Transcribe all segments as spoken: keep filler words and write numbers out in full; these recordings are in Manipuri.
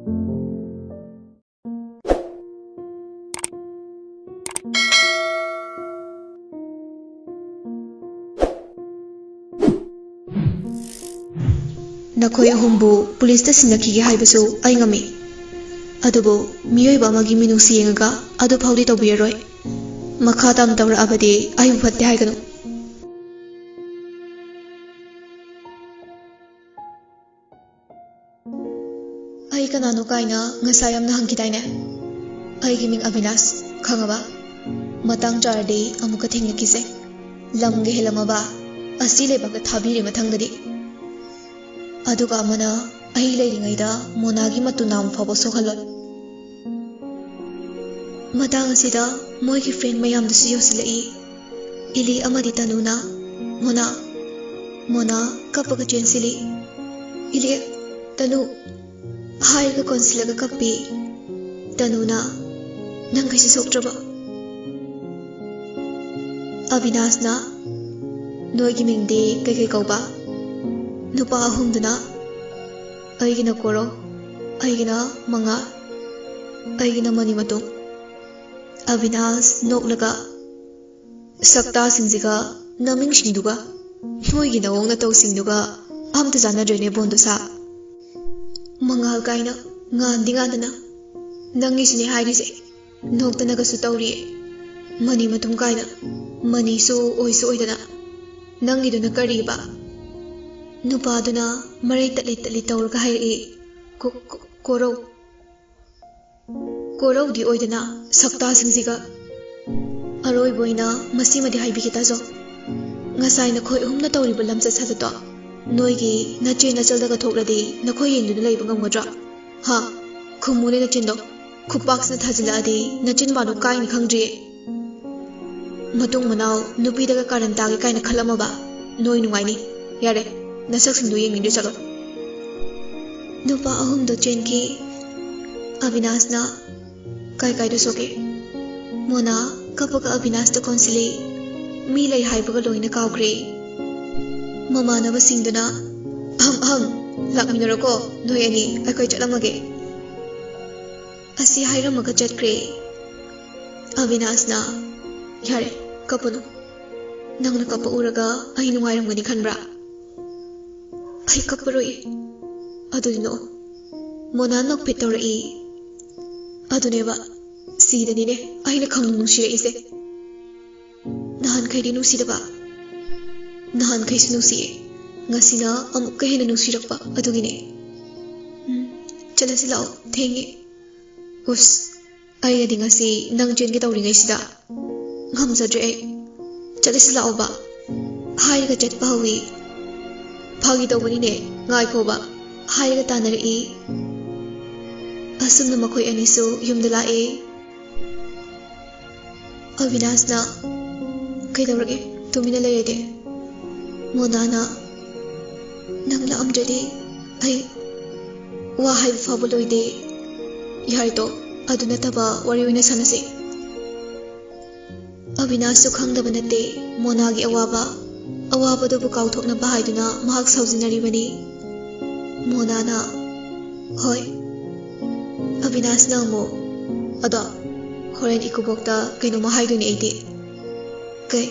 ꯅꯈꯣꯏ ꯑꯍꯨꯝꯕꯨ ꯄꯨꯂꯤꯁꯇ ꯁꯤꯟꯅꯈꯤꯒꯦ ꯍꯥꯏꯕꯁꯨ ꯑꯩ ꯉꯝꯃꯤ, ꯑꯗꯨꯕꯨ ꯃꯤꯑꯣꯏꯕ ꯑꯃꯒꯤ ꯃꯤꯅꯨꯡꯁꯤ ꯌꯦꯡꯉꯒ ꯑꯗꯨ ꯐꯥꯎꯗꯤ ꯇꯧꯕꯤꯔꯔꯣꯏ꯫ ꯃꯈꯥ ꯇꯥꯅ ꯇꯧꯔꯛꯑꯕꯗꯤ ꯑꯩꯕꯨ ꯐꯠꯇꯦ ꯍꯥꯏꯒꯅꯨ꯫ ꯑꯩ ꯀꯅꯥꯅꯣ ꯀꯥꯏꯅ ꯉꯁꯥꯏ ꯌꯥꯝꯅ ꯍꯪꯈꯤꯗꯥꯏꯅꯦ? ꯑꯩꯒꯤ ꯃꯤꯡ ꯑꯕꯤꯅꯥꯁ, ꯈꯪꯉꯕ? ꯃꯇꯥꯡ ꯆꯥꯔꯗꯤ ꯑꯃꯨꯛꯀ ꯊꯦꯡꯅꯈꯤꯁꯦ꯫ ꯂꯝꯒ ꯍꯦꯜꯂꯝꯃꯕ, ꯑꯁꯤ ꯂꯩꯕꯥꯛꯇ ꯊꯥꯕꯤꯔꯦ ꯃꯊꯪꯗꯗꯤ꯫ ꯑꯗꯨꯒ ꯑꯃꯅ, ꯑꯩ ꯂꯩꯔꯤꯉꯩꯗ ꯃꯣꯅꯥꯒꯤ ꯃꯇꯨ ꯅꯥꯝꯃ ꯐꯥꯎꯕ ꯁꯣꯛꯍꯜꯂꯣꯏ꯫ ꯃꯇꯥꯡ ꯑꯁꯤꯗ ꯃꯣꯏꯒꯤ ꯐ꯭ꯔꯦꯟ ꯃꯌꯥꯝꯗꯨꯁꯨ ꯌꯧꯁꯤꯜꯂꯛꯏ꯫ ꯏꯂꯤ ꯑꯃꯗꯤ ꯇꯅꯨꯅ, "ꯃꯣꯅꯥ, ꯃꯣꯅꯥ" ꯀꯞꯄꯒ ꯆꯦꯟꯁꯤꯜꯂꯤ꯫ "ꯏꯂꯤ, ꯇꯅꯨ" ꯍꯥꯏꯔꯒ ꯀꯣꯟꯁꯤꯜꯂꯒ ꯀꯞꯄꯤ꯫ ꯇꯅꯨꯅ, "ꯅꯪ ꯀꯩꯁꯨ ꯁꯣꯛꯇ꯭ꯔꯕ?" ꯑꯕꯤꯅꯥꯁꯅ, "ꯅꯣꯏꯒꯤ ꯃꯤꯡꯗꯤ ꯀꯩꯀꯩ ꯀꯧꯕ?" ꯅꯨꯄꯥ ꯑꯍꯨꯝꯗꯨꯅ, "ꯑꯩꯒꯤꯅ ꯀꯣꯔꯧ, ꯑꯩꯒꯤꯅ ꯃꯉꯥꯜ, ꯑꯩꯒꯤꯅ ꯃꯅꯤ ꯃꯇꯨꯝ꯫" ꯑꯕꯤꯅꯥꯁ ꯅꯣꯛꯂꯒ, "ꯁꯛꯇꯥꯁꯤꯡꯁꯤꯒ ꯅꯃꯤꯡꯁꯤꯡꯗꯨꯒ ꯅꯣꯏꯒꯤ ꯅꯑꯣꯡ ꯅꯇꯧꯁꯤꯡꯗꯨꯒ ꯑꯝꯇ ꯆꯥꯟꯅꯗ꯭ꯔꯦꯅꯦ ꯕꯣꯟꯗꯣꯁꯥ꯫ ꯃꯉꯥꯜ ꯀꯥꯏꯅ ꯉꯥꯟꯗꯤ ꯉꯥꯟꯗꯅ ꯅꯪꯒꯤꯁꯤꯅꯦ ꯍꯥꯏꯔꯤꯁꯦ, ꯅꯣꯛꯇꯅꯒꯁꯨ ꯇꯧꯔꯤꯌꯦ꯫ ꯃꯅꯤ ꯃꯇꯨꯝ ꯀꯥꯏꯅ ꯃꯅꯤꯁꯨ ꯑꯣꯏꯁꯨ ꯑꯣꯏꯗꯅ ꯅꯪꯒꯤꯗꯨꯅ ꯀꯔꯤꯕ?" ꯅꯨꯄꯥꯗꯨꯅ ꯃꯔꯩ ꯇꯠꯂꯤ ꯇꯠꯂꯤ ꯇꯧꯔꯒ ꯍꯥꯏꯔꯛꯏ, "ꯀꯣ-, ꯀꯣ-, ꯀꯣꯔꯧ꯫ ꯀꯣꯔꯧꯗꯤ ꯑꯣꯏꯗꯅ ꯁꯛꯇꯥꯁꯤꯡꯁꯤꯒ꯫" ꯑꯔꯣꯏꯕ ꯑꯣꯏꯅ ꯃꯁꯤꯃꯗꯤ ꯍꯥꯏꯕꯤꯒꯦ ꯇꯥꯖꯧ꯫ ꯉꯁꯥꯏ ꯅꯈꯣꯏ ꯑꯍꯨꯝꯅ ꯇꯧꯔꯤꯕ ꯂꯝꯆꯠ ꯁꯥꯖꯠꯇꯣ ꯅꯣꯏꯒꯤ ꯅꯆꯦ ꯅꯆꯜꯗꯒ ꯊꯣꯛꯂꯗꯤ ꯅꯈꯣꯏ ꯌꯦꯡꯗꯨꯅ ꯂꯩꯕ ꯉꯝꯒꯗ꯭ꯔꯣ? ꯍꯥ? ꯈꯨꯝꯃꯨꯅꯦ ꯅꯆꯤꯟꯗꯣ꯫ ꯈꯨꯄꯥꯛꯁꯤꯅ ꯊꯥꯖꯤꯜꯂꯛꯑꯗꯤ ꯅꯆꯤꯟꯕꯥꯟꯗꯣ ꯀꯥꯏꯅꯤ ꯈꯪꯗ꯭ꯔꯤꯌꯦ꯫ ꯃꯇꯨꯡ ꯃꯅꯥꯎ ꯅꯨꯄꯤꯗꯒ ꯀꯥꯔꯟ ꯇꯥꯒꯦ ꯀꯥꯏꯅ ꯈꯜꯂꯝꯃꯕ ꯅꯣꯏ ꯅꯨꯡꯉꯥꯏꯅꯤ꯫ ꯌꯥꯔꯦ, ꯅꯁꯛꯁꯤꯡꯗꯣ ꯌꯦꯡꯅꯤꯡꯗ꯭ꯔꯦ, ꯆꯠꯂꯣ꯫ ꯅꯨꯄꯥ ꯑꯍꯨꯝꯗꯣ ꯆꯦꯟꯈꯤ꯫ ꯑꯕꯤꯅꯥꯁꯅ, "ꯀꯥꯏ ꯀꯥꯏꯗ ꯁꯣꯛꯀꯦ?" ꯃꯣꯅꯥ ꯀꯞꯄꯒ ꯑꯕꯤꯅꯥꯁꯇ ꯀꯣꯟꯁꯤꯜꯂꯤ꯫ ꯃꯤ ꯂꯩ ꯍꯥꯏꯕꯒ ꯂꯣꯏꯅ ꯀꯥꯎꯈ꯭ꯔꯦ꯫ ꯃꯃꯥꯟꯅꯕꯁꯤꯡꯗꯨꯅ, "ꯑꯍꯝ, ꯑꯍꯝ, ꯂꯥꯛꯃꯤꯟꯅꯔꯣꯀꯣ, ꯅꯣꯏ ꯑꯅꯤ, ꯑꯩꯈꯣꯏ ꯆꯠꯂꯝꯃꯒꯦ꯫" ꯑꯁꯤ ꯍꯥꯏꯔꯝꯃꯒ ꯆꯠꯈ꯭ꯔꯦ꯫ ꯑꯕꯤꯅꯥꯁꯅ, "ꯌꯥꯔꯦ, ꯀꯞꯄꯨꯅꯨ꯫ ꯅꯪꯅ ꯀꯞꯄ ꯎꯔꯒ ꯑꯩ ꯅꯨꯡꯉꯥꯏꯔꯝꯒꯅꯤ ꯈꯟꯕ꯭ꯔꯥ? ꯑꯩ ꯀꯞꯄꯔꯣꯏ꯫ ꯑꯗꯨꯗꯤ ꯅꯣꯛꯑꯣ꯫" ꯃꯣꯅꯥ ꯅꯣꯛꯐꯦꯠ ꯇꯧꯔꯛꯏ꯫ "ꯑꯗꯨꯅꯦꯕ, ꯁꯤꯗꯅꯤꯅꯦ ꯑꯩꯅ ꯈꯪꯅꯨꯡ ꯅꯨꯡꯁꯤꯔꯛꯏꯁꯦ꯫ ꯅꯍꯥꯟꯈꯩꯗꯤ ꯅꯨꯡꯁꯤꯗꯕ, ꯅꯍꯥꯟꯈꯩꯁꯨ ꯅꯨꯡꯁꯤꯌꯦ, ꯉꯁꯤꯅ ꯑꯃꯨꯛꯀ ꯍꯦꯟꯅ ꯅꯨꯡꯁꯤꯔꯛꯄ ꯑꯗꯨꯒꯤꯅꯦ꯫ ꯎꯝ, ꯆꯠꯂꯁꯤ ꯂꯥꯛꯑꯣ, ꯊꯦꯡꯉꯦ꯫" "ꯎꯁ, ꯑꯩꯅꯗꯤ ꯉꯁꯤ ꯅꯪ ꯆꯦꯟꯒꯦ ꯇꯧꯔꯤꯉꯩꯁꯤꯗ ꯉꯝꯖꯗ꯭ꯔꯦ ꯑꯩ꯫ ꯆꯠꯂꯁꯤ ꯂꯥꯛꯑꯣꯕ꯫" ꯍꯥꯏꯔꯒ ꯆꯠꯄ ꯍꯧꯏ꯫ "ꯐꯥꯒꯤ ꯇꯧꯕꯅꯤꯅꯦ, ꯉꯥꯏꯈꯣꯕ꯫" ꯍꯥꯏꯔꯒ ꯇꯥꯟꯅꯔꯛꯏ꯫ ꯑꯁꯨꯝꯅ ꯃꯈꯣꯏ ꯑꯅꯤꯁꯨ ꯌꯨꯝꯗ ꯂꯥꯛꯑꯦ꯫ ꯑꯕꯤꯅꯥꯁꯅ, "ꯀꯩꯗꯧꯔꯒꯦ? ꯇꯨꯃꯤꯟꯅ ꯂꯩꯔꯗꯤ?" ꯃꯣꯅꯥꯅ, "ꯅꯪ ꯂꯥꯛꯑꯝꯗ꯭ꯔꯗꯤ ꯑꯩ ꯋꯥ ꯍꯥꯏꯕ ꯐꯥꯎꯕ ꯂꯣꯏꯗꯦ꯫ ꯌꯥꯔꯦ ꯇꯣꯛ, ꯑꯗꯨ ꯅꯠꯇꯕ ꯋꯥꯔꯤ ꯑꯣꯏꯅ ꯁꯥꯟꯅꯁꯤ꯫" ꯑꯕꯤꯅꯥꯁꯁꯨ ꯈꯪꯗꯕ ꯅꯠꯇꯦ ꯃꯣꯅꯥꯒꯤ ꯑꯋꯥꯕ꯫ ꯑꯋꯥꯕꯗꯨꯕꯨ ꯀꯥꯎꯊꯣꯛꯅꯕ ꯍꯥꯏꯗꯨꯅ ꯃꯍꯥꯛ ꯁꯥꯎꯖꯤꯟꯅꯔꯤꯕꯅꯤ꯫ ꯃꯣꯅꯥꯅ, "ꯍꯣꯏ꯫" ꯑꯕꯤꯅꯥꯁꯅ ꯑꯃꯨꯛ, "ꯑꯗꯣ ꯍꯣꯔꯦꯟ ꯏꯀꯨꯕꯣꯛꯇ ꯀꯩꯅꯣꯝꯃ ꯍꯥꯏꯗꯣꯏꯅꯦ ꯑꯩꯗꯤ꯫" "ꯀꯩ?"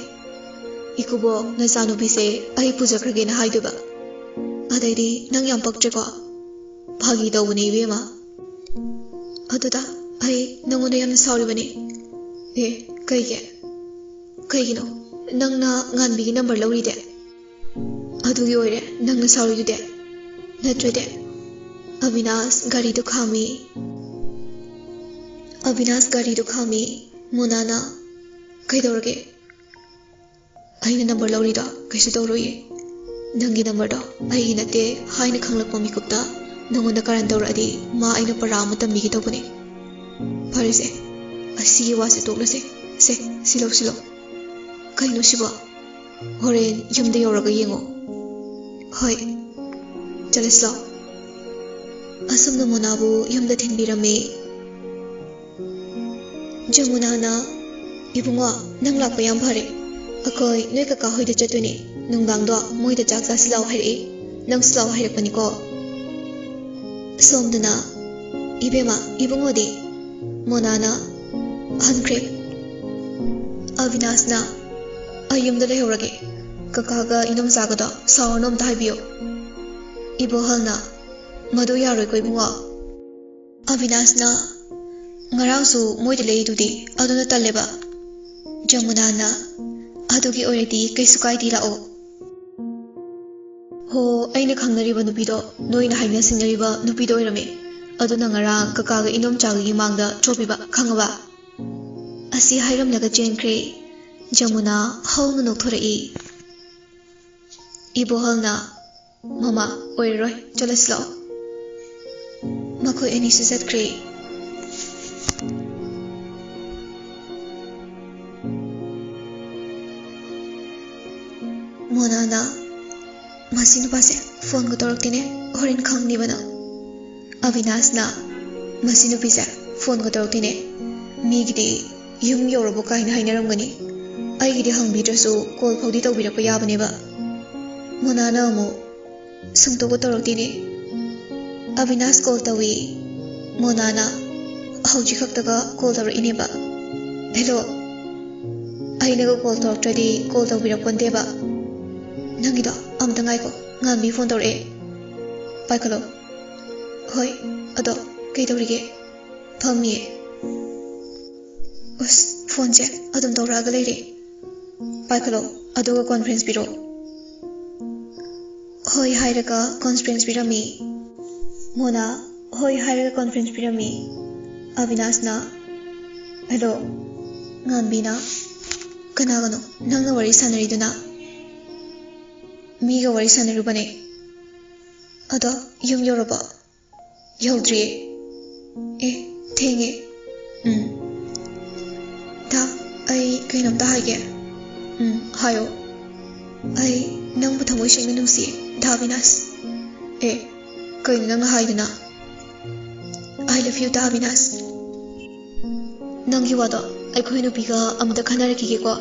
"ꯏꯀꯨꯕꯣꯛ, ꯅꯆꯥꯅꯨꯄꯤꯁꯦ ꯑꯩ ꯄꯨꯖꯈ꯭ꯔꯒꯦꯅ ꯍꯥꯏꯗꯣꯏꯕ꯫ ꯑꯗꯩꯗꯤ ꯅꯪ ꯌꯥꯝ ꯄꯛꯇ꯭ꯔꯦꯀꯣ?" "ꯐꯥꯒꯤ ꯇꯧꯕꯅꯦ ꯏꯕꯦꯝꯃ꯫" "ꯑꯗꯨꯗ ꯑꯩ ꯅꯪꯉꯣꯟꯗ ꯌꯥꯝꯅ ꯁꯥꯎꯔꯤꯕꯅꯤ꯫" "ꯑꯦ, ꯀꯩꯒꯤ? ꯀꯩꯒꯤꯅꯣ? ꯅꯪꯅ ꯉꯥꯟꯕꯤꯒꯤ ꯅꯝꯕꯔ ꯂꯧꯔꯤꯗꯤ?" "ꯑꯗꯨꯒꯤ ꯑꯣꯏꯔꯦ ꯅꯪꯅ ꯁꯥꯎꯔꯤꯗꯨꯗꯤ, ꯅꯠꯇ꯭ꯔꯗꯤ?" ꯑꯕꯤꯅꯥꯁ ꯒꯥꯔꯤꯗꯨ ꯈꯥꯝꯃꯤ꯫ ꯑꯕꯤꯅꯥꯁ ꯒꯥꯔꯤꯗꯨ ꯈꯥꯝꯃꯤ꯫ ꯃꯣꯅꯥꯅ, "ꯀꯩꯗꯧꯔꯒꯦ? ꯑꯩꯅ ꯅꯝꯕꯔ ꯂꯧꯔꯤꯗꯣ ꯀꯩꯁꯨ ꯇꯧꯔꯣꯏꯌꯦ꯫ ꯅꯪꯒꯤ ꯅꯝꯕꯔꯗꯣ ꯑꯩꯒꯤ ꯅꯠꯇꯦ ꯍꯥꯏꯅ ꯈꯪꯂꯛꯄ ꯃꯤꯀꯨꯞꯇ ꯅꯪꯉꯣꯟꯗ ꯀꯥꯔꯟ ꯇꯧꯔꯛꯑꯗꯤ ꯃꯥ ꯑꯩꯅ ꯄꯔꯥ ꯑꯃ ꯇꯝꯕꯤꯒꯦ ꯇꯧꯕꯅꯦ꯫" "ꯐꯔꯦꯁꯦ, ꯑꯁꯤꯒꯤ ꯋꯥꯁꯦ ꯇꯣꯛꯂꯁꯦ꯫ ꯁꯦ, ꯁꯤ ꯂꯧꯁꯤꯜꯂꯣ꯫" "ꯀꯩꯅꯣ ꯁꯤꯕꯣ?" "ꯍꯣꯔꯦꯟ ꯌꯨꯝꯗ ꯌꯧꯔꯒ ꯌꯦꯡꯉꯣ꯫" "ꯍꯣꯏ, ꯆꯠꯂꯁꯤ ꯂꯥꯛꯑꯣ꯫" ꯑꯁꯨꯝꯅ ꯃꯣꯅꯥꯕꯨ ꯌꯨꯝꯗ ꯊꯤꯟꯕꯤꯔꯝꯃꯤ꯫ ꯖꯃꯨꯅꯥꯅ, "ꯏꯕꯨꯡꯉꯣ, ꯅꯪ ꯂꯥꯛꯄ ꯌꯥꯝ ꯐꯔꯦ꯫ ꯑꯩꯈꯣꯏ ꯅꯣꯏ ꯀꯀꯥ ꯍꯣꯏꯗ ꯆꯠꯇꯣꯏꯅꯦ꯫ ꯅꯨꯡꯗꯥꯡꯗꯣ ꯃꯣꯏꯗ ꯆꯥꯛ ꯆꯥꯁꯤ ꯂꯥꯛꯑꯣ ꯍꯥꯏꯔꯛꯏ꯫ ꯅꯪꯁꯨ ꯂꯥꯛꯑꯣ ꯍꯥꯏꯔꯛꯄꯅꯤꯀꯣ꯫" ꯁꯣꯝꯗꯅ, "ꯏꯕꯦꯝꯃ, ꯏꯕꯨꯡꯉꯣꯗꯤ?" ꯃꯣꯅꯥꯅ ꯍꯟꯈ꯭ꯔꯦ꯫ ꯑꯕꯤꯅꯥꯁꯅ, "ꯑꯩ ꯌꯨꯝꯗ ꯂꯩꯍꯧꯔꯒꯦ꯫ ꯀꯀꯥꯒ ꯏꯅꯣꯝꯆꯥꯒꯗꯣ ꯁꯥꯎꯔꯅꯣ ꯑꯝꯇ ꯍꯥꯏꯕꯤꯌꯨ꯫" ꯏꯕꯣꯍꯜꯅ, "ꯃꯗꯨ ꯌꯥꯔꯣꯏꯀꯣ ꯏꯕꯨꯡꯉꯣ꯫" ꯑꯕꯤꯅꯥꯁꯅ, "ꯉꯔꯥꯡꯁꯨ ꯃꯣꯏꯗ ꯂꯩꯗꯨꯗꯤ, ꯑꯗꯨꯅ ꯇꯜꯂꯦꯕ꯫" ꯖꯃꯨꯅꯥꯅ, "ꯑꯗꯨꯒꯤ ꯑꯣꯏꯔꯗꯤ ꯀꯩꯁꯨ ꯀꯥꯏꯗꯦ, ꯂꯥꯛꯑꯣ꯫" "ꯍꯣ, ꯑꯩꯅ ꯈꯪꯅꯔꯤꯕ ꯅꯨꯄꯤꯗꯣ, ꯅꯣꯏꯅ ꯍꯥꯏꯅ ꯁꯤꯡꯅꯔꯤꯕ ꯅꯨꯄꯤꯗꯣ ꯑꯣꯏꯔꯝꯃꯦ꯫ ꯑꯗꯨꯅ ꯉꯔꯥꯡ ꯀꯀꯥꯒ ꯏꯅꯣꯝꯆꯥꯒꯒꯤ ꯃꯥꯡꯗ ꯆꯣꯞꯄꯤꯕ, ꯈꯪꯉꯕ?" ꯑꯁꯤ ꯍꯥꯏꯔꯝꯂꯒ ꯆꯦꯟꯈ꯭ꯔꯦ꯫ ꯖꯃꯨꯅꯥ ꯍꯧꯅ ꯅꯣꯛꯊꯣꯔꯛꯏ꯫ ꯏꯕꯣꯍꯜꯅ, "ꯃꯃꯥ, ꯑꯣꯏꯔꯔꯣꯏ, ꯆꯠꯂꯁꯤ ꯂꯥꯛꯑꯣ꯫" ꯃꯈꯣꯏ ꯑꯅꯤꯁꯨ ꯆꯠꯈ꯭ꯔꯦ꯫ ꯃꯣꯅꯥꯅ, "ꯃꯁꯤ ꯅꯨꯄꯥꯁꯦ ꯐꯣꯟꯒ ꯇꯧꯔꯛꯇꯦꯅꯦ, ꯍꯣꯔꯦꯟ ꯈꯪꯅꯤꯕ ꯅꯪ꯫" ꯑꯕꯤꯅꯥꯁꯅ, "ꯃꯁꯤ ꯅꯨꯄꯤꯁꯦ ꯐꯣꯟꯒ ꯇꯧꯔꯛꯇꯦꯅꯦ, ꯃꯤꯒꯤꯗꯤ ꯌꯨꯝ ꯌꯧꯔꯕꯣ ꯀꯥꯏꯅ ꯍꯥꯏꯅꯔꯝꯒꯅꯤ, ꯑꯩꯒꯤꯗꯤ ꯍꯪꯕꯤꯗ꯭ꯔꯁꯨ ꯀꯣꯜ ꯐꯥꯎꯗꯤ ꯇꯧꯕꯤꯔꯛꯄ ꯌꯥꯕꯅꯦꯕ꯫" ꯃꯣꯅꯥꯅ ꯑꯃꯨꯛ, "ꯁꯨꯡꯇꯧꯒ ꯇꯧꯔꯛꯇꯦꯅꯦ꯫" ꯑꯕꯤꯅꯥꯁ ꯀꯣꯜ ꯇꯧꯏ꯫ ꯃꯣꯅꯥꯅ, "ꯍꯧꯖꯤꯛ ꯈꯛꯇꯒ ꯀꯣꯜ ꯇꯧꯔꯛꯏꯅꯦꯕ꯫" "ꯍꯦꯂꯣ, ꯑꯩꯅꯒ ꯀꯣꯜ ꯇꯧꯔꯛꯇ꯭ꯔꯗꯤ ꯀꯣꯜ ꯇꯧꯕꯤꯔꯛꯄꯣꯟꯇꯦꯕ꯫ ꯅꯪꯒꯤꯗꯣ ꯑꯝꯇ ꯉꯥꯏꯈꯣ, ꯉꯥꯟꯕꯤ ꯐꯣꯟ ꯇꯧꯔꯛꯑꯦ, ꯄꯥꯏꯈꯠꯂꯣ꯫" "ꯍꯣꯏ, ꯑꯗꯣ ꯀꯩꯗꯧꯔꯤꯒꯦ?" "ꯐꯝꯃꯤꯌꯦ꯫" "ꯑꯁ, ꯐꯣꯟꯁꯦ ꯑꯗꯨꯝ ꯇꯧꯔꯛꯑꯒ ꯂꯩꯔꯦ꯫ ꯄꯥꯏꯈꯠꯂꯣ, ꯑꯗꯨꯒ ꯀꯣꯟꯐ꯭ꯔꯦꯟꯁ ꯄꯤꯔꯣ꯫" "ꯍꯣꯏ" ꯍꯥꯏꯔꯒ ꯀꯣꯟꯐ꯭ꯔꯦꯟꯁ ꯄꯤꯔꯝꯃꯤ꯫ ꯃꯣꯅꯥ, "ꯍꯣꯏ" ꯍꯥꯏꯔꯒ ꯀꯣꯟꯐ꯭ꯔꯦꯟꯁ ꯄꯤꯔꯝꯃꯤ꯫ ꯑꯕꯤꯅꯥꯁꯅ, "ꯍꯦꯂꯣ꯫" ꯉꯥꯟꯕꯤꯅ, "ꯀꯅꯥꯒꯅꯣ ꯅꯪꯅ ꯋꯥꯔꯤ ꯁꯥꯟꯅꯔꯤꯗꯨꯅ?" "ꯃꯤꯒ ꯋꯥꯔꯤ ꯁꯥꯟꯅꯔꯨꯕꯅꯦ꯫" "ꯑꯗꯣ ꯌꯨꯝ ꯌꯧꯔꯕꯣ?" "ꯌꯧꯗ꯭ꯔꯤꯌꯦ꯫" "ꯑꯦ, ꯊꯦꯡꯉꯦ꯫" "ꯎꯝ꯫ ꯗꯥ, ꯑꯩ ꯀꯩꯅꯣꯝꯇ ꯍꯥꯏꯒꯦ꯫" "ꯎꯝ, ꯍꯥꯏꯌꯣ꯫" "ꯑꯩ ꯅꯪꯕꯨ ꯊꯃꯣꯏ ꯁꯦꯡꯅ ꯅꯨꯡꯁꯤꯌꯦ, ꯗꯥ ꯑꯕꯤꯅꯥꯁ꯫" "ꯑꯦ, ꯀꯩꯅꯣ ꯅꯪꯅ ꯍꯥꯏꯗꯨꯅ?" "I love you, ꯗꯥ ꯑꯕꯤꯅꯥꯁ꯫" "ꯅꯪꯒꯤ ꯋꯥꯗꯣ ꯑꯩꯈꯣꯏ ꯅꯨꯄꯤꯒ ꯑꯃꯨꯛꯇ ꯈꯟꯅꯔꯛꯈꯤꯒꯦꯀꯣ꯫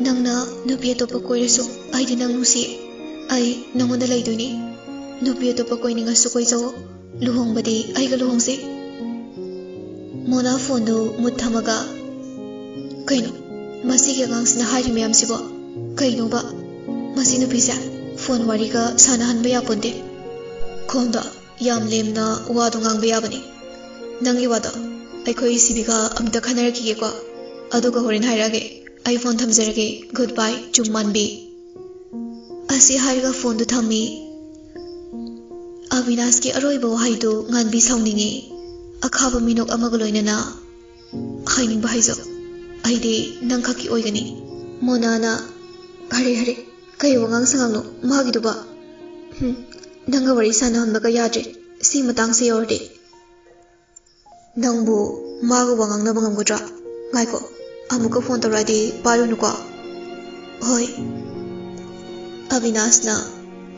ꯅꯪꯅ ꯅꯨꯄꯤ ꯑꯇꯣꯞꯄ ꯀꯣꯏꯔꯁꯨ ꯑꯩꯗꯤ ꯅꯪ ꯅꯨꯡꯁꯤ꯫ ꯑꯩ ꯅꯪꯉꯣꯟꯗ ꯂꯩꯗꯣꯏꯅꯤ꯫ ꯅꯨꯄꯤ ꯑꯇꯣꯞꯄ ꯀꯣꯏꯅꯤꯡꯉꯁꯨ ꯀꯣꯏꯖꯧ꯫ ꯂꯨꯍꯣꯡꯕꯗꯤ ꯑꯩꯒ ꯂꯨꯍꯣꯡꯁꯤ꯫" ꯃꯣꯅꯥ ꯐꯣꯟꯗꯨ ꯃꯨꯠ ꯊꯝꯃꯒ, "ꯀꯩꯅꯣ ꯃꯁꯤꯒꯤ ꯑꯉꯥꯡꯁꯤꯅ ꯍꯥꯏꯔꯤ ꯃꯌꯥꯝꯁꯤꯕꯣ? ꯀꯩꯅꯣꯕ? ꯃꯁꯤ ꯅꯨꯄꯤꯁꯦ ꯐꯣꯟ ꯋꯥꯔꯤꯒ ꯁꯥꯟꯅꯍꯟꯕ ꯌꯥꯄꯣꯟꯇꯦ꯫ ꯈꯣꯟꯗꯣ ꯌꯥꯝ ꯂꯦꯝꯅ ꯋꯥꯗꯣ ꯉꯥꯡꯕ ꯌꯥꯕꯅꯤ꯫ ꯅꯪꯒꯤ ꯋꯥꯗꯣ ꯑꯩꯈꯣꯏ ꯁꯤꯕꯤꯒ ꯑꯝꯇ ꯈꯟꯅꯔꯛꯈꯤꯒꯦꯀꯣ꯫ ꯑꯗꯨꯒ ꯍꯣꯔꯦꯟ ꯍꯥꯏꯔꯛꯑꯒꯦ꯫ ꯑꯩ ꯐꯣꯟ ꯊꯝꯖꯔꯒꯦ꯫ ꯒꯨꯗ ꯕꯥꯏ, ꯆꯨꯝꯃꯥꯟꯕꯤ꯫" ꯑꯁꯤ ꯍꯥꯏꯔꯒ ꯐꯣꯟꯗꯨ ꯊꯝꯃꯤ꯫ ꯑꯕꯤꯅꯥꯁꯀꯤ ꯑꯔꯣꯏꯕ ꯋꯥꯍꯩꯗꯨ ꯉꯥꯟꯕꯤ ꯁꯥꯎꯅꯤꯡꯉꯤ꯫ ꯑꯈꯥꯕ ꯃꯤꯅꯣꯛ ꯑꯃꯒ ꯂꯣꯏꯅꯅ, "ꯍꯥꯏꯅꯤꯡꯕ ꯍꯥꯏꯖꯧ꯫ ꯑꯩꯗꯤ ꯅꯪ ꯈꯛꯀꯤ ꯑꯣꯏꯒꯅꯤ꯫" ꯃꯣꯅꯥꯅ, "ꯍꯔꯦ ꯍꯔꯦ, ꯀꯩ ꯋꯥꯉꯥꯡ ꯁꯉꯥꯡꯅꯣ ꯃꯥꯒꯤꯗꯨꯕ? ꯍꯨꯝ, ꯅꯪꯒ ꯋꯥꯔꯤ ꯁꯥꯟꯅꯍꯟꯕꯒ ꯌꯥꯗ꯭ꯔꯦ ꯁꯤ ꯃꯇꯥꯡꯁꯦ ꯌꯧꯔꯗꯤ꯫" "ꯅꯪꯕꯨ ꯃꯥꯒ ꯋꯥ ꯉꯥꯡꯅꯕ ꯉꯝꯒꯗ꯭ꯔꯥ? ꯉꯥꯏꯈꯣ, ꯑꯃꯨꯛꯀ ꯐꯣꯟ ꯇꯧꯔꯛꯑꯗꯤ ꯄꯥꯏꯔꯨꯅꯨꯀꯣ꯫" "ꯍꯣꯏ꯫" ꯑꯕꯤꯅꯥꯁꯅ,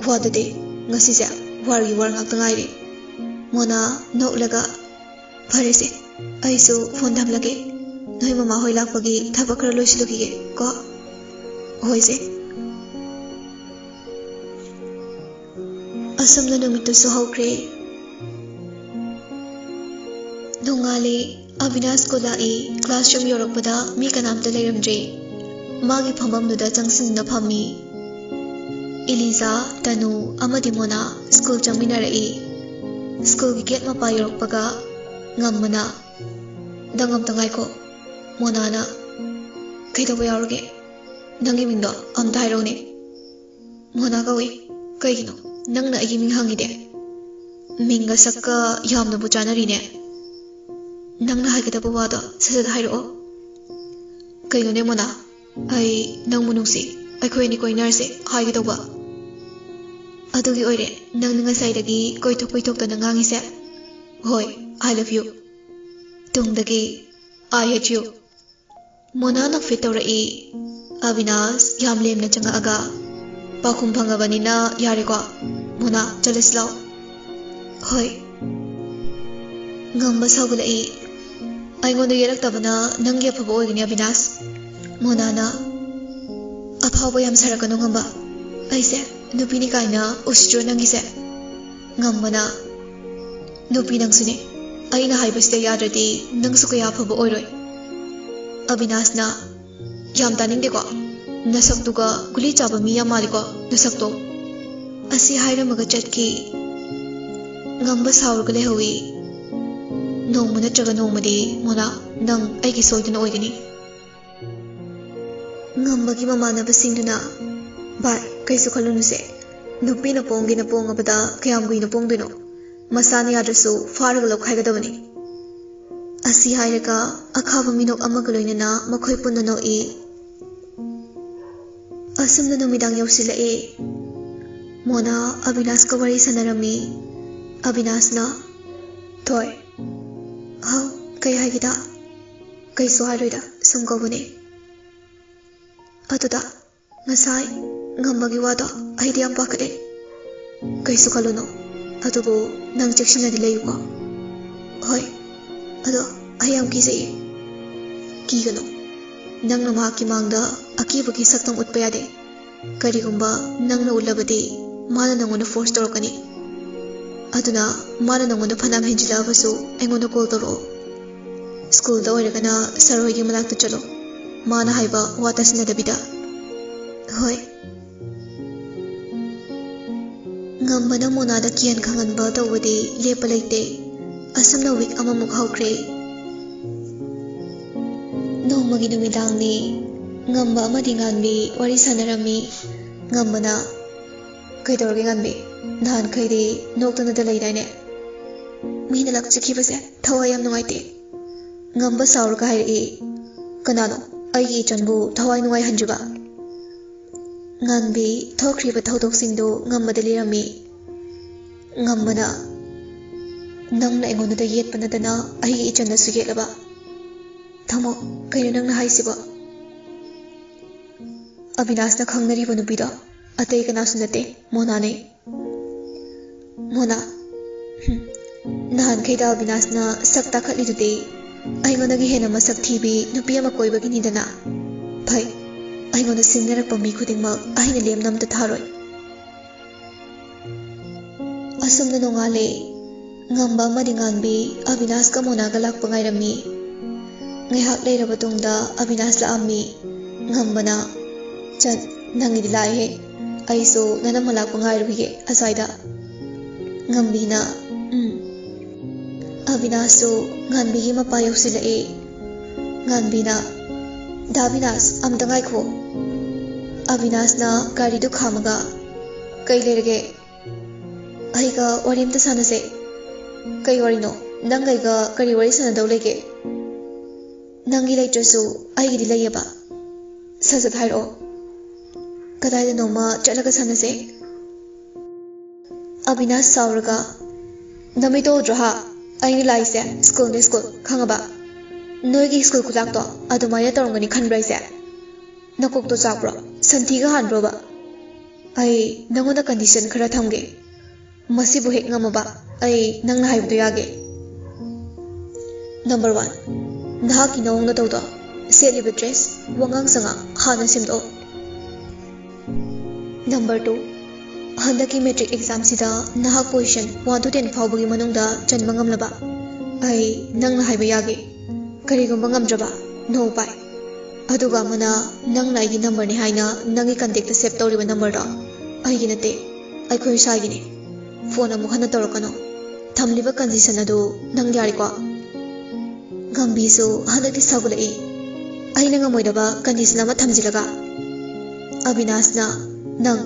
"ꯋꯥꯗꯨꯗꯤ ꯉꯁꯤꯁꯦ ꯋꯥꯔꯒꯤ ꯋꯥꯔ ꯉꯥꯛꯇ ꯉꯥꯏꯔꯦ꯫" ꯃꯣꯅꯥ ꯅꯣꯛꯂꯒ, "ꯐꯔꯦꯁꯦ, ꯑꯩꯁꯨ ꯐꯣꯟ ꯊꯝꯂꯒꯦ꯫ ꯅꯣꯏ ꯃꯃꯥ ꯍꯣꯏ ꯂꯥꯛꯄꯒꯤ ꯊꯕꯛ ꯈꯔ ꯂꯣꯏꯁꯤꯜꯂꯨꯈꯤꯒꯦ ꯀꯣ꯫" "ꯍꯣꯏꯁꯦ꯫" ꯑꯁꯨꯝꯅ ꯅꯨꯃꯤꯠꯇꯨꯁꯨ ꯍꯧꯈ꯭ꯔꯦ꯫ ꯅꯣꯡꯉꯥꯜꯂꯦ꯫ ꯑꯕꯤꯅꯥꯁ ꯁ꯭ꯀꯨꯜ ꯂꯥꯛꯏ꯫ ꯀ꯭ꯂꯥꯁꯔꯨꯝ ꯌꯧꯔꯛꯄꯗ ꯃꯤ ꯀꯅꯥꯝꯇ ꯂꯩꯔꯝꯗ꯭ꯔꯦ꯫ ꯃꯥꯒꯤ ꯐꯝꯐꯝꯗꯨꯗ ꯆꯪꯁꯤꯟꯗꯨꯅ ꯐꯝꯃꯤ꯫ ꯏꯂꯤꯖꯥ, ꯇꯅꯨ ꯑꯃꯗꯤ ꯃꯣꯅꯥ ꯁ꯭ꯀꯨꯜ ꯆꯪꯃꯤꯟꯅꯔꯛꯏ꯫ ꯁ꯭ꯀꯨꯜꯒꯤ ꯒꯦꯠ ꯃꯄꯥ ꯌꯧꯔꯛꯄꯒ ꯉꯝꯕꯅ, "ꯅꯪ ꯑꯝꯇ ꯉꯥꯏꯈꯣ꯫" ꯃꯣꯅꯥꯅ, "ꯀꯩꯗꯧꯕ ꯌꯥꯎꯔꯒꯦ? ꯅꯪꯒꯤ ꯃꯤꯡꯗꯣ ꯑꯝꯇ ꯍꯥꯏꯔꯛꯎꯅꯦ꯫" "ꯃꯣꯅꯥ ꯀꯧꯏ꯫" "ꯀꯩꯒꯤꯅꯣ ꯅꯪꯅ ꯑꯩꯒꯤ ꯃꯤꯡ ꯍꯪꯉꯤꯗꯤ? ꯃꯤꯡꯒ ꯁꯛꯀ ꯌꯥꯝꯅꯕꯨ ꯆꯥꯟꯅꯔꯤꯅꯦ꯫ ꯅꯪꯅ ꯍꯥꯏꯒꯗꯕ ꯋꯥꯗꯣ ꯁꯠ ꯁꯠ ꯍꯥꯏꯔꯛꯑꯣ꯫" "ꯀꯩꯅꯣꯅꯦ ꯃꯣꯅꯥ, ꯑꯩ ꯅꯪꯕꯨ ꯅꯨꯡꯁꯤ, ꯑꯩꯈꯣꯏ ꯑꯅꯤ ꯀꯣꯏꯅꯔꯁꯦ ꯍꯥꯏꯒꯦ ꯇꯧꯕ꯫" "ꯑꯗꯨꯒꯤ ꯑꯣꯏꯔꯦ ꯅꯪꯅ ꯉꯁꯥꯏꯗꯒꯤ ꯀꯣꯏꯊꯣꯛ ꯀꯣꯏꯊꯣꯛꯇꯅ ꯉꯥꯡꯉꯤꯁꯦ?" "ꯍꯣꯏ, I love you꯫ ꯇꯨꯡꯗꯒꯤ I hate you꯫" ꯃꯣꯅꯥ ꯅꯣꯛꯐꯦꯠ ꯇꯧꯔꯛꯏ꯫ ꯑꯕꯤꯅꯥꯁ ꯌꯥꯝ ꯂꯦꯝꯅ ꯆꯪꯉꯛꯑꯒ, "ꯄꯥꯎꯈꯨꯝ ꯐꯪꯉꯕꯅꯤꯅ ꯌꯥꯔꯦꯀꯣ? ꯃꯣꯅꯥ, ꯆꯠꯂꯁꯤ ꯂꯥꯎ꯫" "ꯍꯣꯏ꯫" ꯉꯝꯕ ꯁꯥꯎꯒꯠꯂꯛꯏ꯫ "ꯑꯩꯉꯣꯟꯗ ꯌꯦꯠꯂꯛꯇꯕꯅ ꯅꯪꯒꯤ ꯑꯐꯕ ꯑꯣꯏꯒꯅꯤ, ꯑꯕꯤꯅꯥꯁ꯫" ꯃꯣꯅꯥꯅ, "ꯑꯐꯥꯎꯕ ꯌꯥꯝ ꯁꯥꯔꯛꯀꯅꯨ, ꯉꯝꯕ꯫ ꯑꯩꯁꯦ ꯅꯨꯄꯤꯅꯤ ꯀꯥꯏꯅ ꯎꯁꯤꯠꯇ꯭ꯔꯣ ꯅꯪꯒꯤꯁꯦ?" ꯉꯝꯕꯅ, "ꯅꯨꯄꯤ ꯅꯪꯁꯨꯅꯦ, ꯑꯩꯅ ꯍꯥꯏꯕꯁꯤꯗ ꯌꯥꯗ꯭ꯔꯗꯤ ꯅꯪꯁꯨ ꯀꯌꯥ ꯐꯕ ꯑꯣꯏꯔꯣꯏ꯫ ꯑꯕꯤꯅꯥꯁꯅ, "ꯌꯥꯝ ꯇꯥꯅꯤꯡꯗꯦꯀꯣ, ꯅꯁꯛꯇꯨꯒ ꯒꯨꯂꯤ ꯆꯥꯕ ꯃꯤ ꯌꯥꯝ ꯃꯥꯜꯂꯤꯀꯣ ꯅꯁꯛꯇꯣ"꯫ ꯑꯁꯤ ꯍꯥꯏꯔꯝꯃꯒ ꯆꯠꯈꯤ꯫ ꯉꯝꯕ ꯁꯥꯎꯔꯒ ꯂꯩꯍꯧꯏ꯫ "ꯅꯣꯡꯃ ꯅꯠꯇ꯭ꯔꯒ ꯅꯣꯡꯃꯗꯤ ꯃꯣꯅꯥ, ꯅꯪ ꯑꯩꯒꯤ ꯁꯣꯏꯗꯅ ꯑꯣꯏꯒꯅꯤ"꯫ ꯉꯝꯕꯒꯤ ꯃꯃꯥꯟꯅꯕꯁꯤꯡꯗꯨꯅ, "ꯚꯥꯏ, ꯀꯩꯁꯨ ꯈꯜꯂꯨꯅꯨꯁꯦ꯫ ꯅꯨꯄꯤꯅ ꯄꯣꯡꯒꯦꯅ ꯄꯣꯡꯉꯕꯗ ꯀꯌꯥꯝ ꯀꯨꯏꯅ ꯄꯣꯡꯗꯣꯏꯅꯣ? ꯃꯁꯥꯅ ꯌꯥꯗ꯭ꯔꯁꯨ ꯐꯥꯔꯒ ꯂꯧꯈꯥꯏꯒꯗꯕꯅꯤ"꯫ ꯑꯁꯤ ꯍꯥꯏꯔꯒ ꯑꯈꯥꯕ ꯃꯤꯅꯣꯛ ꯑꯃꯒ ꯂꯣꯏꯅꯅ ꯃꯈꯣꯏ ꯄꯨꯟꯅ ꯅꯣꯛꯏ꯫ ꯑꯁꯨꯝꯅ ꯅꯨꯃꯤꯗꯥꯡ ꯌꯧꯁꯤꯜꯂꯛꯏ꯫ ꯃꯣꯅꯥ ꯑꯕꯤꯅꯥꯁꯀ ꯋꯥꯔꯤ ꯁꯥꯟꯅꯔꯝꯃꯤ꯫ ꯑꯕꯤꯅꯥꯁꯅ, "ꯊꯣꯏ"꯫ "ꯍꯥꯎ, ꯀꯩ ꯍꯥꯏꯒꯦꯗ?" "ꯀꯩꯁꯨ ꯍꯥꯏꯔꯣꯏꯗ, ꯁꯨꯝ ꯀꯧꯕꯅꯦ"꯫ "ꯑꯗꯨꯗ ꯉꯁꯥꯏ ꯉꯝꯕꯒꯤ ꯋꯥꯗꯣ ꯑꯩꯗꯤ ꯌꯥꯝ ꯄꯥꯈꯠꯂꯦ"꯫ "ꯀꯩꯁꯨ ꯈꯜꯂꯨꯅꯨ, ꯑꯗꯨꯕꯨ ꯅꯪ ꯆꯦꯛꯁꯤꯟꯅꯗꯤ ꯂꯩꯌꯨꯀꯣ"꯫ "ꯍꯣꯏ, ꯑꯗꯣ ꯑꯩ ꯌꯥꯝ ꯀꯤꯖꯩꯌꯦ"꯫ "ꯀꯤꯒꯅꯨ, ꯅꯪꯅ ꯃꯍꯥꯛꯀꯤ ꯃꯥꯡꯗ ꯑꯀꯤꯕꯒꯤ ꯁꯛꯇꯝ ꯎꯠꯄ ꯌꯥꯗꯦ꯫ ꯀꯔꯤꯒꯨꯝꯕ ꯅꯪꯅ ꯎꯠꯂꯕꯗꯤ ꯃꯥꯅ ꯅꯪꯉꯣꯟꯗ ꯐꯣꯔꯁ ꯇꯧꯔꯛꯀꯅꯤ꯫ ꯑꯗꯨꯅ ꯃꯥꯅ ꯅꯪꯉꯣꯟꯗ ꯐꯅꯌꯥꯝ ꯍꯦꯟꯖꯤꯜꯂꯛꯑꯕꯁꯨ ꯑꯩꯉꯣꯟꯗ ꯀꯣꯜ ꯇꯧꯔꯛꯑꯣ꯫ ꯁ꯭ꯀꯨꯜꯗ ꯑꯣꯏꯔꯒꯅ ꯁꯥꯔ ꯍꯣꯏꯒꯤ ꯃꯅꯥꯛꯇ ꯆꯠꯂꯣ꯫ ꯃꯥꯅ ꯍꯥꯏꯕ ꯋꯥ ꯇꯥꯁꯤꯟꯅꯗꯕꯤꯗ"꯫ "ꯍꯣꯏ"꯫ ꯉꯝꯕꯅ ꯃꯣꯅꯥꯗ ꯀꯤꯍꯟ ꯈꯪꯍꯟꯕ ꯇꯧꯕꯗꯤ ꯂꯦꯞꯄ ꯂꯩꯇꯦ꯫ ꯑꯁꯨꯝꯅ ꯋꯤꯛ ꯑꯃꯃꯨꯛ ꯍꯧꯈ꯭ꯔꯦ꯫ ꯅꯣꯡꯃꯒꯤ ꯅꯨꯃꯤꯗꯥꯡꯅꯤ꯫ ꯉꯝꯕ ꯑꯃꯗꯤ ꯉꯥꯟꯕꯤ ꯋꯥꯔꯤ ꯁꯥꯟꯅꯔꯝꯃꯤ꯫ ꯉꯝꯕꯅ, "ꯀꯩꯗꯧꯔꯒꯦ ꯉꯥꯟꯕꯤ? ꯅꯍꯥꯟꯈꯩꯗꯤ ꯅꯣꯛꯇꯅꯗ ꯂꯩꯗꯥꯏꯅꯦ? ꯃꯤꯅ ꯂꯥꯛꯆꯈꯤꯕꯁꯦ ꯊꯋꯥꯏ ꯌꯥꯝ ꯅꯨꯡꯉꯥꯏꯇꯦ"꯫ ꯉꯝꯕ ꯁꯥꯎꯔꯒ ꯍꯥꯏꯔꯛꯏ, "ꯀꯅꯥꯅꯣ ꯑꯩꯒꯤ ꯏꯆꯟꯕꯨ ꯊꯋꯥꯏ ꯅꯨꯡꯉꯥꯏꯍꯟꯗ꯭ꯔꯤꯕ?" ꯉꯥꯟꯕꯤ ꯊꯣꯛꯈ꯭ꯔꯤꯕ ꯊꯧꯗꯣꯛꯁꯤꯡꯗꯨ ꯉꯝꯕꯗ ꯂꯤꯔꯝꯃꯤ꯫ ꯉꯝꯕꯅ, "ꯅꯪꯅ ꯑꯩꯉꯣꯟꯗ ꯌꯦꯠꯄ ꯅꯠꯇꯅ ꯑꯩꯒꯤ ꯏꯆꯟꯗꯁꯨ ꯌꯦꯠꯂꯕ? ꯊꯝꯃꯣ, ꯀꯩꯅꯣ ꯅꯪꯅ ꯍꯥꯏꯁꯤꯕꯣ?" "ꯑꯕꯤꯅꯥꯁꯅ ꯈꯪꯅꯔꯤꯕ ꯅꯨꯄꯤꯗꯣ ꯑꯇꯩ ꯀꯅꯥꯁꯨ ꯅꯠꯇꯦ, ꯃꯣꯅꯥꯅꯦ"꯫ "ꯃꯣꯅꯥ? ꯍꯨꯝ, ꯅꯍꯥꯟꯈꯩꯗ ꯑꯕꯤꯅꯥꯁꯅ ꯁꯛ ꯇꯥꯈꯠꯂꯤꯗꯨꯗꯤ ꯑꯩꯉꯣꯟꯗꯒꯤ ꯍꯦꯟꯅ ꯃꯁꯛ ꯊꯤꯕꯤ ꯅꯨꯄꯤ ꯑꯃ ꯀꯣꯏꯕꯒꯤꯅꯤꯗꯅ꯫ ꯐꯩ, ꯑꯩꯉꯣꯟꯗ ꯁꯤꯡꯅꯔꯛꯄ ꯃꯤ ꯈꯨꯗꯤꯡꯃꯛ ꯑꯩꯅ ꯂꯦꯝꯅ ꯑꯝꯇ ꯊꯥꯔꯣꯏ"꯫ ꯑꯁꯨꯝꯅ ꯅꯣꯡꯉꯥꯜꯂꯦ꯫ ꯉꯝꯕ ꯑꯃꯗꯤ ꯉꯥꯟꯕꯤ ꯑꯕꯤꯅꯥꯁꯀ ꯃꯣꯅꯥꯒ ꯂꯥꯛꯄ ꯉꯥꯏꯔꯝꯃꯤ꯫ ꯉꯥꯏꯍꯥꯛ ꯂꯩꯔꯕ ꯇꯨꯡꯗ ꯑꯕꯤꯅꯥꯁ ꯂꯥꯛꯑꯝꯃꯤ꯫ ꯉꯝꯕꯅ, "ꯆꯠ, ꯅꯪꯒꯤꯗꯤ ꯂꯥꯛꯑꯦꯍꯦ꯫ ꯑꯩꯁꯨ ꯅꯅꯝꯃ ꯂꯥꯛꯄ ꯉꯥꯏꯔꯨꯈꯤꯒꯦ ꯑꯁ꯭ꯋꯥꯏꯗ꯫" ꯉꯝꯕꯤꯅ, "ꯎꯝ꯫" ꯑꯕꯤꯅꯥꯁꯁꯨ ꯉꯥꯟꯕꯤꯒꯤ ꯃꯄꯥ ꯌꯧꯁꯤꯜꯂꯛꯑꯦ꯫ ꯉꯥꯟꯕꯤꯅ, "ꯗꯥ ꯑꯕꯤꯅꯥꯁ, ꯑꯝꯇ ꯉꯥꯏꯈꯣ꯫" ꯑꯕꯤꯅꯥꯁꯅ ꯒꯥꯔꯤꯗꯨ ꯈꯥꯝꯃꯒ, "ꯀꯩ ꯂꯩꯔꯒꯦ?" "ꯑꯩꯒ ꯋꯥꯔꯤ ꯑꯝꯇ ꯁꯥꯟꯅꯁꯦ꯫" "ꯀꯩ ꯋꯥꯔꯤꯅꯣ? ꯅꯪ ꯑꯩꯒ ꯀꯔꯤ ꯋꯥꯔꯤ ꯁꯥꯟꯅꯗꯧ ꯂꯩꯒꯦ?" "ꯅꯪꯒꯤ ꯂꯩꯇ꯭ꯔꯁꯨ ꯑꯩꯒꯤꯗꯤ ꯂꯩꯌꯦꯕ꯫" "ꯁꯠ ꯁꯠ ꯍꯥꯏꯔꯛꯑꯣ꯫" "ꯀꯗꯥꯏꯗꯅꯣꯃ ꯆꯠꯂꯒ ꯁꯥꯟꯅꯁꯦ꯫" ꯑꯕꯤꯅꯥꯁ ꯁꯥꯎꯔꯒ, "ꯅꯃꯤꯠꯇꯣ ꯎꯗ꯭ꯔꯣ ꯍꯥ? ꯑꯩꯅ ꯂꯥꯛꯏꯁꯦ ꯁ꯭ꯀꯨꯜꯅꯦ ꯁ꯭ꯀꯨꯜ, ꯈꯪꯉꯕ? ꯅꯣꯏꯒꯤ ꯁ꯭ꯀꯨꯜ ꯈꯨꯂꯥꯛꯇꯣ ꯑꯗꯨꯃꯥꯏꯅ ꯇꯧꯔꯝꯒꯅꯤ ꯈꯟꯕ꯭ꯔꯥ ꯑꯩꯁꯦ? ꯅꯀꯣꯛꯇꯣ ꯆꯥꯛꯄ꯭ꯔꯣ? ꯁꯟꯊꯤꯒ ꯍꯥꯟꯕ꯭ꯔꯣꯕ? ꯑꯩ ꯅꯪꯉꯣꯟꯗ ꯀꯟꯗꯤꯁꯟ ꯈꯔ ꯊꯝꯒꯦ꯫ ꯃꯁꯤꯕꯨ ꯍꯦꯛ ꯉꯝꯃꯕ ꯑꯩ ꯅꯪꯅ ꯍꯥꯏꯕꯗꯣ ꯌꯥꯒꯦ꯫" "ꯅꯝꯕꯔ ꯋꯥꯟ, ꯅꯍꯥꯛꯀꯤ ꯅꯑꯣꯡ ꯅꯇꯧꯗꯣ, ꯁꯦꯠꯂꯤꯕ ꯗ꯭ꯔꯦꯁ, ꯋꯥꯉꯥꯡ ꯁꯉꯥꯡ ꯍꯥꯟꯅ ꯁꯦꯝꯗꯣꯛꯑꯣ꯫" "ꯅꯝꯕꯔ ꯇꯨ, ꯍꯟꯗꯛꯀꯤ ꯃꯦꯇ꯭ꯔꯤꯛ ꯑꯦꯛꯖꯥꯝꯁꯤꯗ ꯅꯍꯥꯛ ꯄꯣꯖꯤꯁꯟ ꯋꯥꯟ ꯇꯨ ꯇꯦꯟ ꯐꯥꯎꯕꯒꯤ ꯃꯅꯨꯡꯗ ꯆꯟꯕ ꯉꯝꯂꯕ ꯑꯩ ꯅꯪꯅ ꯍꯥꯏꯕ ꯌꯥꯒꯦ꯫ ꯀꯔꯤꯒꯨꯝꯕ ꯉꯝꯗ꯭ꯔꯕ, ꯅꯣ ꯎꯄꯥꯏ꯫ ꯑꯗꯨꯒ ꯑꯃꯅ, ꯅꯪꯅ ꯑꯩꯒꯤ ꯅꯝꯕꯔꯅꯤ ꯍꯥꯏꯅ ꯅꯪꯒꯤ ꯀꯟꯇꯦꯛꯇ ꯁꯦꯚ ꯇꯧꯔꯤꯕ ꯅꯝꯕꯔꯗꯣ ꯑꯩꯒꯤ ꯅꯠꯇꯦ, ꯑꯩꯈꯣꯏ ꯏꯁꯥꯒꯤꯅꯤ꯫ ꯐꯣꯟ ꯑꯃꯨꯛ ꯍꯟꯅ ꯇꯧꯔꯛꯀꯅꯨ꯫ ꯊꯝꯂꯤꯕ ꯀꯟꯗꯤꯁꯟ ꯑꯗꯨ ꯅꯪ ꯌꯥꯔꯦꯀꯣ?" ꯉꯝꯕꯤꯁꯨ ꯍꯟꯗꯛꯇꯤ ꯁꯥꯎꯒꯠꯂꯛꯏ꯫ "ꯑꯩꯅ ꯉꯝꯃꯣꯏꯗꯕ ꯀꯟꯗꯤꯁꯟ ꯑꯃ ꯊꯝꯖꯤꯜꯂꯒ?" ꯑꯕꯤꯅꯥꯁꯅ, "ꯅꯪ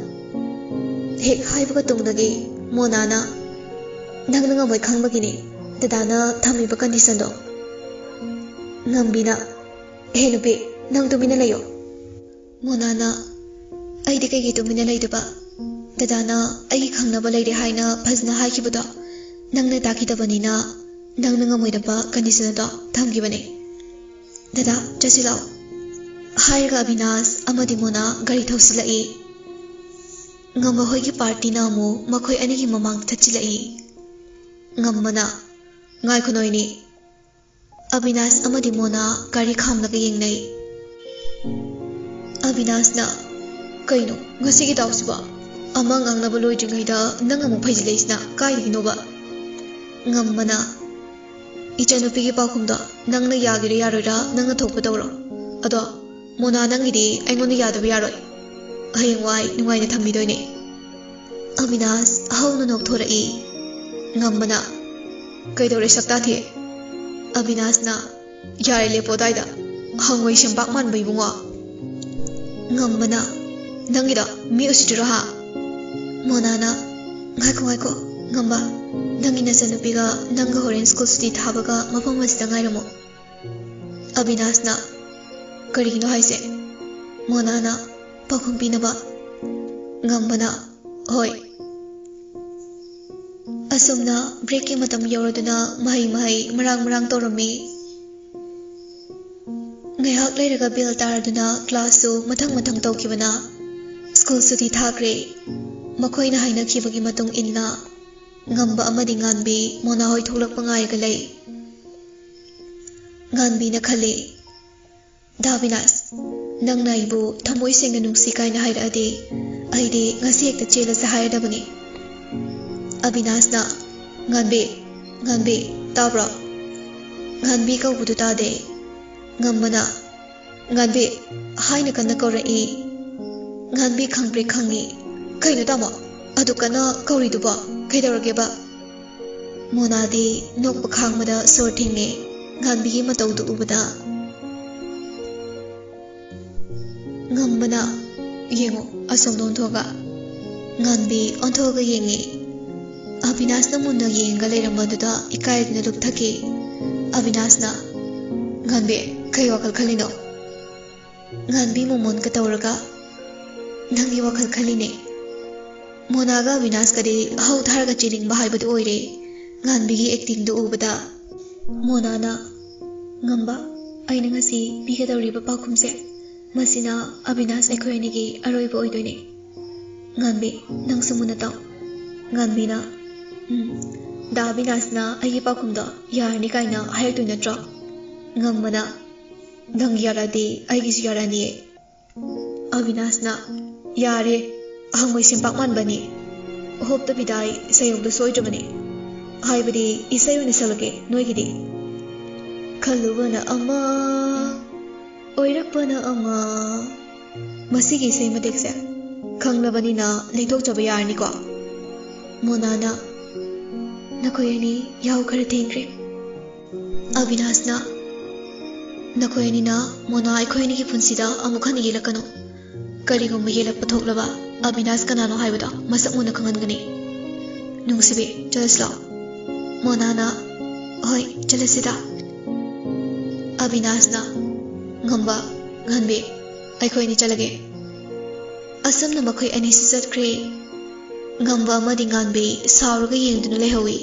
ꯍꯦꯛ ꯍꯥꯏꯕꯒ ꯇꯨꯡꯗꯒꯤ ꯃꯣꯅꯥꯅ, ꯅꯪꯅ ꯉꯝꯃꯣꯏ ꯈꯪꯕꯒꯤꯅꯤ ꯗꯗꯥꯅ ꯊꯝꯃꯤꯕ ꯀꯟꯗꯤꯁꯟꯗꯣ꯫" ꯉꯝꯕꯤꯅ, "ꯍꯦ ꯅꯨꯄꯤ, ꯅꯪ ꯇꯨꯃꯤꯟꯅ ꯂꯩꯌꯣ꯫" ꯃꯣꯅꯥꯅ, "ꯑꯩꯗꯤ ꯀꯩꯒꯤ ꯇꯨꯃꯤꯟꯅ ꯂꯩꯗꯣꯏꯕ? ꯗꯗꯥꯅ ꯑꯩꯒꯤ ꯈꯪꯅꯕ ꯂꯩꯔꯦ ꯍꯥꯏꯅ ꯐꯖꯅ ꯍꯥꯏꯈꯤꯕꯗꯣ ꯅꯪꯅ ꯇꯥꯈꯤꯗꯕꯅꯤꯅ ꯅꯪꯅ ꯉꯝꯃꯣꯏꯗꯕ ꯀꯟꯗꯤꯁꯟ ꯑꯗꯣ ꯊꯝꯈꯤꯕꯅꯦ꯫ ꯗꯗꯥ, ꯆꯠꯁꯤ ꯂꯥꯛꯑꯣ꯫" ꯍꯥꯏꯔꯒ ꯑꯕꯤꯅꯥꯁ ꯑꯃꯗꯤ ꯃꯣꯅꯥ ꯒꯥꯔꯤ ꯊꯧꯁꯤꯜꯂꯛꯏ꯫ ꯉꯝꯕ ꯍꯣꯏꯒꯤ ꯄꯥꯔꯇꯤꯅ ꯑꯃꯨꯛ ꯃꯈꯣꯏ ꯑꯅꯤꯒꯤ ꯃꯃꯥꯡꯗ ꯊꯠꯆꯤꯜꯂꯛꯏ꯫ ꯉꯝꯕꯅ, "ꯉꯥꯏꯈꯣ ꯅꯣꯏꯅꯤ꯫" ꯑꯕꯤꯅꯥꯁ ꯑꯃꯗꯤ ꯃꯣꯅꯥ ꯒꯥꯔꯤ ꯈꯥꯝꯂꯒ ꯌꯦꯡꯅꯩ꯫ ꯑꯕꯤꯅꯥꯁꯅ, "ꯀꯩꯅꯣ ꯉꯁꯤꯒꯤ ꯗꯥꯎꯁꯤꯕꯣ? ꯑꯃ ꯉꯥꯡꯅꯕ ꯂꯣꯏꯗ꯭ꯔꯤꯉꯩꯗ ꯅꯪ ꯑꯃꯨꯛ ꯐꯩꯖꯤꯜꯂꯛꯏꯁꯤꯅ ꯀꯥꯏꯗꯒꯤꯅꯣꯕ?" ꯉꯝꯕꯅ, "ꯏꯆꯟꯅꯨꯄꯤꯒꯤ ꯄꯥꯎꯈꯨꯝꯗꯣ ꯅꯪꯅ ꯌꯥꯒꯦꯔꯥ ꯌꯥꯔꯣꯏꯔꯥ ꯅꯪꯅ ꯊꯣꯛꯄ ꯇꯧꯔꯣ꯫ ꯑꯗꯣ ꯃꯣꯅꯥ, ꯅꯪꯒꯤꯗꯤ ꯑꯩꯉꯣꯟꯗ ꯌꯥꯗꯕ ꯌꯥꯔꯣꯏ꯫ ꯍꯌꯦꯡꯋꯥꯏ ꯅꯨꯡꯉꯥꯏꯅ ꯊꯝꯕꯤꯗꯣꯏꯅꯦ꯫" ꯑꯕꯤꯅꯥꯁ ꯍꯧꯅ ꯅꯣꯛꯊꯣꯔꯛꯏ꯫ ꯉꯝꯕꯅ, "ꯀꯩꯗꯧꯔꯦ ꯁꯛꯇꯥꯊꯤ?" ꯑꯕꯤꯅꯥꯁꯅ, "ꯌꯥꯔꯦ, ꯂꯦꯞꯄꯣ ꯑꯗꯥꯏꯗ꯫ ꯍꯪꯉꯣꯏ ꯁꯦꯝꯄꯥꯛ ꯃꯥꯟꯕ ꯏꯕꯨꯡꯉꯣ꯫" ꯉꯝꯕꯅ, "ꯅꯪꯒꯤꯗꯣ ꯃꯤ ꯎꯁꯤꯠꯇ꯭ꯔꯤꯔꯣ ꯍꯥ?" ꯃꯣꯅꯥꯅ, "ꯉꯥꯏꯈꯣ, ꯉꯥꯏꯈꯣ, ꯉꯝꯕ, ꯅꯪꯒꯤ ꯅꯆꯟꯅꯨꯄꯤꯒ ꯅꯪꯒ ꯍꯣꯔꯦꯟ ꯁ꯭ꯀꯨꯜ ꯁꯨꯇꯤ ꯊꯥꯕꯒ ꯃꯐꯝ ꯑꯁꯤꯗ ꯉꯥꯏꯔꯝꯃꯣ꯫" ꯑꯕꯤꯅꯥꯁꯅ, "ꯀꯔꯤꯒꯤꯅꯣ ꯍꯥꯏꯁꯦ?" ꯃꯣꯅꯥꯅ ꯄꯥꯎꯈꯨꯝ ꯄꯤꯅꯕ꯫ ꯉꯝꯕꯅ, "ꯍꯣꯏ꯫" ꯑꯁꯨꯝꯅ ꯕ꯭ꯔꯦꯛꯀꯤ ꯃꯇꯝ ꯌꯧꯔꯗꯨꯅ ꯃꯍꯩ ꯃꯍꯩ ꯃꯔꯥꯡ ꯃꯔꯥꯡ ꯇꯧꯔꯝꯃꯤ꯫ ꯉꯥꯏꯍꯥꯛ ꯂꯩꯔꯒ ꯕꯦꯜ ꯇꯥꯔꯗꯨꯅ ꯀ꯭ꯂꯥꯁꯁꯨ ꯃꯊꯪ ꯃꯊꯪ ꯇꯧꯈꯤꯕꯅ ꯁ꯭ꯀꯨꯜ ꯁꯨꯇꯤ ꯊꯥꯈ꯭ꯔꯦ꯫ ꯃꯈꯣꯏꯅ ꯍꯥꯏꯅꯈꯤꯕꯒꯤ ꯃꯇꯨꯡ ꯏꯟꯅ ꯉꯝꯕ ꯑꯃꯗꯤ ꯉꯥꯟꯕꯤ ꯃꯣꯅꯥ ꯍꯣꯏ ꯊꯣꯛꯂꯛꯄ ꯉꯥꯏꯔꯒ ꯂꯩ꯫ ꯉꯥꯟꯕꯤꯅ ꯈꯜꯂꯤ, "ꯗꯥ ꯑꯕꯤꯅꯥꯁ, ꯅꯪꯅ ꯑꯩꯕꯨ ꯊꯃꯣꯏ ꯁꯦꯡꯅ ꯅꯨꯡꯁꯤ ꯀꯥꯏꯅ ꯍꯥꯏꯔꯛꯑꯗꯤ ꯑꯩꯗꯤ ꯉꯁꯤ ꯍꯦꯛꯇ ꯆꯦꯜꯂꯁꯦ ꯍꯥꯏꯔꯗꯕꯅꯤ꯫" ꯑꯕꯤꯅꯥꯁꯅ, "ꯉꯥꯟꯕꯤ, ꯉꯥꯟꯕꯤ, ꯇꯥꯕ꯭ꯔꯣ?" ꯉꯥꯟꯕꯤ ꯀꯧꯕꯗꯨ ꯇꯥꯗꯦ꯫ ꯉꯝꯕꯅ, "ꯉꯥꯟꯕꯤ" ꯍꯥꯏꯅ ꯀꯟꯅ ꯀꯧꯔꯛꯏ꯫ ꯉꯥꯟꯕꯤ ꯈꯪꯄ꯭ꯔꯦꯛ ꯈꯪꯉꯤ꯫ "ꯀꯩꯅꯣ ꯇꯥꯃꯣ? ꯑꯗꯨ ꯀꯟꯅ ꯀꯧꯔꯤꯗꯨꯕꯣ? ꯀꯩꯗꯧꯔꯒꯦꯕ?" ꯃꯣꯅꯥꯗꯤ ꯅꯣꯛꯄ ꯈꯥꯡꯕꯗ ꯁꯣꯔ ꯊꯤꯡꯉꯦ꯫ ꯉꯥꯟꯕꯤꯒꯤ ꯃꯇꯧꯗꯨ ꯎꯕꯗ꯫ ꯉꯝꯕꯅ, "ꯌꯦꯡꯉꯣ, ꯑꯁꯣꯝꯗ ꯑꯣꯟꯊꯣꯛꯑꯒ꯫" ꯉꯥꯟꯕꯤ ꯑꯣꯟꯊꯣꯛꯑꯒ ꯌꯦꯡꯉꯤ꯫ ꯑꯕꯤꯅꯥꯁꯅ ꯃꯨꯟꯅ ꯌꯦꯡꯉꯒ ꯂꯩꯔꯝꯕꯗꯨꯗ ꯏꯀꯥꯏꯗꯨꯅ ꯂꯨꯞꯊꯈꯤ꯫ ꯑꯕꯤꯅꯥꯁꯅ, "ꯉꯥꯟꯕꯤ, ꯀꯩ ꯋꯥꯈꯜ ꯈꯜꯂꯤꯅꯣ?" ꯉꯥꯟꯕꯤ ꯃꯣꯃꯣꯟꯒ ꯇꯧꯔꯒ, "ꯅꯪꯒꯤ ꯋꯥꯈꯜ ꯈꯜꯂꯤꯅꯦ꯫" ꯃꯣꯅꯥꯒ ꯑꯕꯤꯅꯥꯁꯀꯗꯤ ꯍꯧ ꯊꯥꯔꯒ ꯆꯦꯟꯅꯤꯡꯕ ꯍꯥꯏꯕꯗꯨ ꯑꯣꯏꯔꯦ꯫ ꯉꯥꯟꯕꯤꯒꯤ ꯑꯦꯛꯇꯤꯡꯗꯨ ꯎꯕꯗ ꯃꯣꯅꯥꯅ, "ꯉꯝꯕ, ꯑꯩꯅ ꯉꯁꯤ ꯄꯤꯒꯗꯧꯔꯤꯕ ꯄꯥꯎꯈꯨꯝꯁꯦ, ꯃꯁꯤꯅ ꯑꯕꯤꯅꯥꯁ ꯑꯩꯈꯣꯏ ꯑꯅꯤꯒꯤ ꯑꯔꯣꯏꯕ ꯑꯣꯏꯗꯣꯏꯅꯦ꯫ ꯉꯥꯟꯕꯤ, ꯅꯪꯁꯨ ꯃꯨꯟꯅ ꯇꯥꯎ꯫" ꯉꯥꯟꯕꯤꯅ, "ꯎꯝ, ꯗꯥ ꯑꯕꯤꯅꯥꯁꯅ ꯑꯩꯒꯤ ꯄꯥꯎꯈꯨꯝꯗꯣ ꯌꯥꯔꯅꯤ ꯀꯥꯏꯅ ꯍꯥꯏꯔꯛꯇꯣꯏ ꯅꯠꯇ꯭ꯔꯣ?" ꯉꯝꯕꯅ, "ꯅꯪ ꯌꯥꯔꯛꯑꯗꯤ ꯑꯩꯒꯤꯁꯨ ꯌꯥꯔꯛꯑꯅꯤꯌꯦ꯫" ꯑꯕꯤꯅꯥꯁꯅ, "ꯌꯥꯔꯦ, ꯍꯪꯉꯣꯏ ꯁꯦꯝꯄꯥꯛ ꯃꯥꯟꯕꯅꯤ꯫ ꯍꯣꯞꯇꯕꯤꯗꯥꯏ ꯁꯌꯧꯗ ꯁꯣꯏꯗ꯭ꯔꯕꯅꯤ꯫" ꯍꯥꯏꯕꯗꯤ ꯏꯁꯩ ꯑꯣꯏꯅ ꯁꯛꯂꯛꯀꯦ ꯅꯣꯏꯒꯤꯗꯤ꯫ ꯈꯜꯂꯨꯕꯅ ꯑꯃ, ꯑꯣꯏꯔꯛꯄꯅ ꯑꯃ꯫ ꯃꯁꯤꯒꯤ ꯏꯁꯩ ꯃꯇꯦꯛꯁꯦ ꯈꯪꯂꯕꯅꯤꯅ ꯂꯦꯡꯊꯣꯛꯆꯕ ꯌꯥꯔꯅꯤꯀꯣ? ꯃꯣꯅꯥꯅ, "ꯅꯈꯣꯏ ꯑꯅꯤ ꯌꯥꯍꯧ ꯈꯔ ꯊꯦꯡꯈ꯭ꯔꯦ꯫" ꯑꯕꯤꯅꯥꯁꯅ, "ꯅꯈꯣꯏ ꯑꯅꯤꯅ ꯃꯣꯅꯥ ꯑꯩꯈꯣꯏ ꯑꯅꯤꯒꯤ ꯄꯨꯟꯁꯤꯗ ꯑꯃꯨꯛ ꯍꯟꯅ ꯌꯦꯜꯂꯛꯀꯅꯨ꯫ ꯀꯔꯤꯒꯨꯝꯕ ꯌꯦꯜꯂꯛꯄ ꯊꯣꯛꯂꯕ, ꯑꯕꯤꯅꯥꯁ ꯀꯅꯥꯅꯣ ꯍꯥꯏꯕꯗꯣ ꯃꯁꯛ ꯃꯨꯟꯅ ꯈꯪꯍꯟꯒꯅꯤ꯫ ꯅꯨꯡꯁꯤꯕꯤ, ꯆꯠꯂꯁꯤꯂꯣ꯫" ꯃꯣꯅꯥꯅ, "ꯍꯣꯏ, ꯆꯠꯂꯁꯤꯗ꯫" ꯑꯕꯤꯅꯥꯁꯅ, "ꯉꯝꯕ, ꯉꯥꯟꯕꯤ, ꯑꯩꯈꯣꯏ ꯑꯅꯤ ꯆꯠꯂꯒꯦ꯫" ꯑꯁꯨꯝꯅ ꯃꯈꯣꯏ ꯑꯅꯤꯁꯤ ꯆꯠꯈ꯭ꯔꯦ꯫ ꯉꯝꯕ ꯑꯃꯗꯤ ꯉꯥꯟꯕꯤ ꯁꯥꯎꯔꯒ ꯌꯦꯡꯗꯨꯅ ꯂꯩꯍꯧꯏ꯫